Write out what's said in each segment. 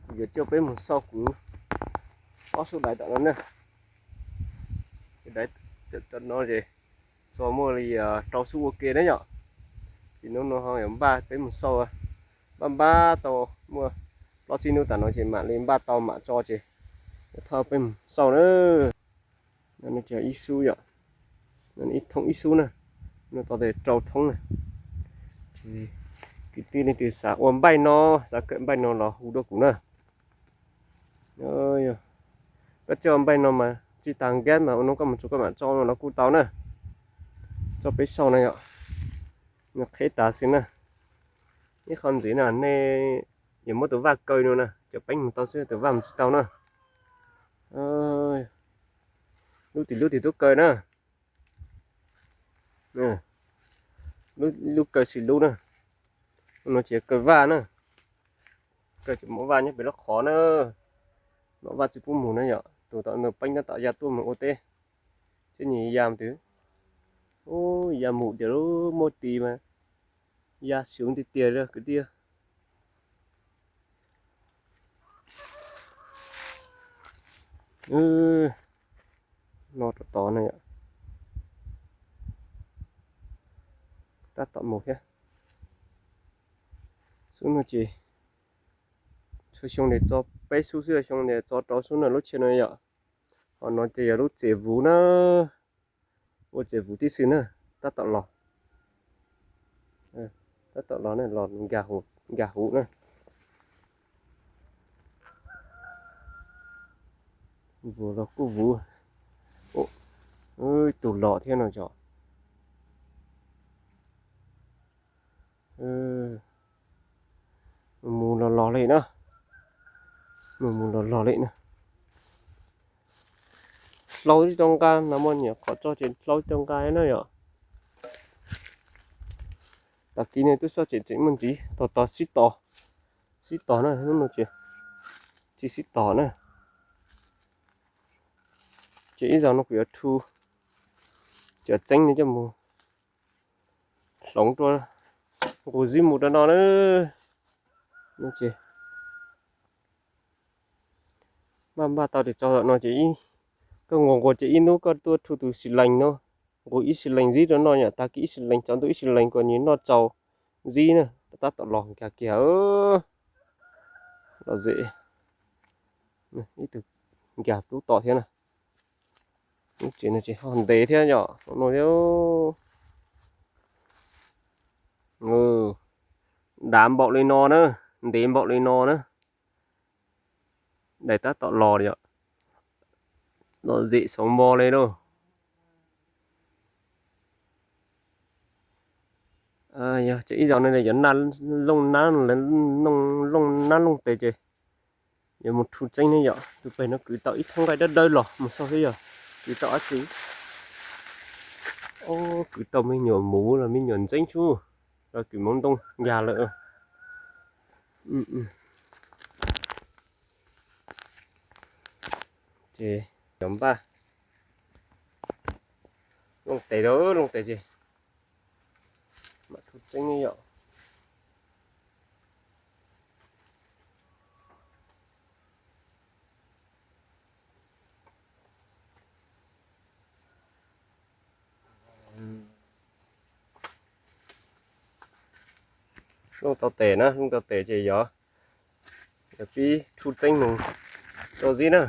Kuv yuav coj peb mus xauj kuv ob xub daiv tom no na. Daiv tom no ces txog muaj li rau xub ua ke na yom. Ces hnub no ho yuav npaj peb mus xauj, npaj npaj tau muaj plaub tsib hnub tam no ces mam li npaj tau mam tso ces yuav thauj peb mus xauj na. No ces ib xub yom, no ib thoob ib xub na, no tau tes rau thoob na. Ces kwv tij leej twg xav ua npaij no, xav kawm npaij no los hu rau kuv na. Koj coj npaij no mas tsis tas nqab mas ua hnub koj mus tsuav koj mam tso no los kuj tau na. Tso peb xauj na yom, nws qheb tas xwb na. Ib qho ntxiv no nej yuav muab tus vaj kaw no na, cov peeb mus tau xwb tus vaj mus tsis tau na. Lub tim lub tim tub kaw na. Lub kaw tsis lub na. No ces kaw vaj na. Kaw tsis muaj vaj nyob pem lub qhov na. No vaj tsis pub mus na yom, tus tom ntawd peeb tab tom ya tuaj mus ua teb. Txij nyias ya twg, ya mus tias lub muaj tis mas ya xyov tiag tiag li kwv tij. No rau tod na yom. Tab tom mus thiab. Xub no ces txhua xyoo ces tso peb xub xwb, xyoo ces tso rau xub na lub tsheb no yom. Ho no ces yog lub tsev vuv na, ua tsev vuv tib si na, tab tom los, tab tom los na, los nkag huv na. Vuv los kuj vuv, tus los thiab no yom. Mus mus los los li na, mus mus los los li na. Hlau tsis tau nqa, nag hmo nyuam qhuav tso ces hlau tsis tau nqa na yom. Tag kis no twb soj tseem tseem muaj ntxiv, tos tos sib tos, sib tos na, hnub no ces tsis sib tos na. Ces ib zaug no kuv yuav rhu cov txeeb no coj mus hloov rau nqus zib mus rau no na. Ces npaj npaj tau tias tso tom no ces koj nqus nqus ces ib hnub koj tuaj rhu tus xis lees no, nqus ib xis lees zib rau noj yom, tag kis ib xis lees, tsaus ntuj ib xis lees kom nws noj tsaus zib na, tab tom los nkag kiag. Los zem, ib tug nkag tub tom thiab na. Lub tsev no ces ho ntev thiab yom, no thiab. Dav npaum li no na, ntev npaum li no na. Dais tab tom los yom, los zem xauv npo li lauj. Yog ces ib zaug no yog looj nab, looj nab looj tes ces yuav mus rhu txeeb ne yom. Tus pem no kwv tau ib thoob nqaij dawb dawb los mus xauj xwb yog kwv tau dab tsi. Kwv tau me nyuam muv los me nyuam ntxeeb xwb, los kwv hmoov ntoo nkag lawm. Ces cov npaj looj tes, looj tes ces mam rhu txeeb ne yom. Looj tau tes na, looj tau tes ces yog, yog pib rhu txeeb mus rau zib na.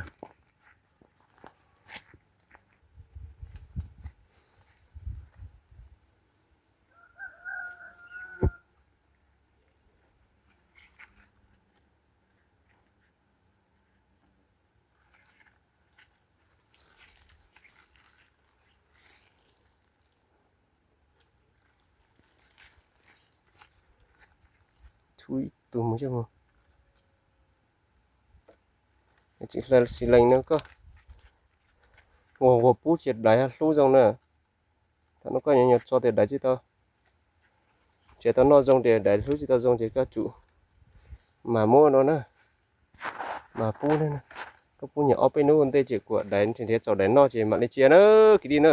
Txhub ib tug mus, tsis hlais xis lees no koj ua ua pub cia daiv hlub zoo na. Thaum no koj nyuam nyuam tso tias daiv tsis tau, tsis tau noj zoo tias daiv hlub tsis tau zoo ces koj tsum mas muab no na, mas pub na. Koj pub nyuam ob peb hnub ua ntej ces kuam daiv nrhiav txaus daiv noj ces mam li cia na, kwv tij na.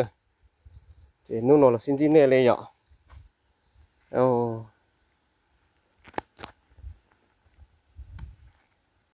Ces hnub no los sib ntsib nej li yom.